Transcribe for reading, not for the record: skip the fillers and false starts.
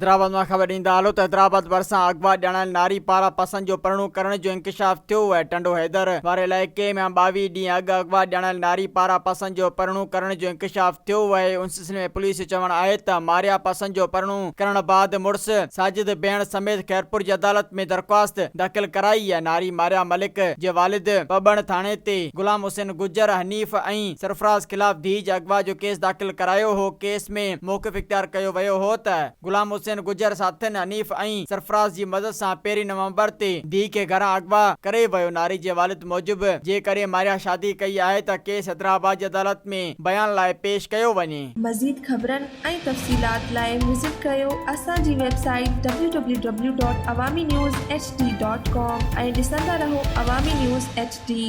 حيدرآباد مان خبر ڏيندا هلو ته حيدرآباد ڀرسان اغوا ڄاڻايل ناري پاران پسند جو پرڻو ڪرڻ جو انڪشاف ٿيو آهي. ٽنڊو حيدر واري علائقي ۾ 22 ڏينهن اڳ اغوا ڄاڻايل ناري پاران پسند جو پرڻو ڪرڻ جو انڪشاف ٿيو آهي. ان سلسلي ۾ پوليس جو چوڻ آهي ته ماريا پسند جو پرڻو ڪرڻ بعد مڙس ساجد بيڻ سميت خيرپور جي عدالت ۾ درخواست داخل ڪرائي آهي. ناري ماريا ملڪ جي والد پٻڻ ٿاڻي تي غلام حسين گجر، حنيف ۽ سرفراز خلاف ڌيء جي اغوا جو ڪيس داخل ڪرايو هو. ڪيس ۾ موقف اختيار ڪيو ويو هو ته غلام حسين گجر ساٿين حنيف ۽ سرفراز جي مدد سان پهرين نومبر تي ڌيء کي گهران اغوا ڪري ويو. ناري جي والد موجب جيڪڏهن ماريا شادي ڪئي آهي ته ڪيس حيدرآباد جي عدالت ۾ بيان لاء پيش ڪيو وڃي. مزيد خبرن ۽ تفصيلات لاء وزٽ ڪريو اسان جي website W W W dot Awami news H D dot com ۽ ڏسندا رهو عوامي نيوز ايڇ ڊي.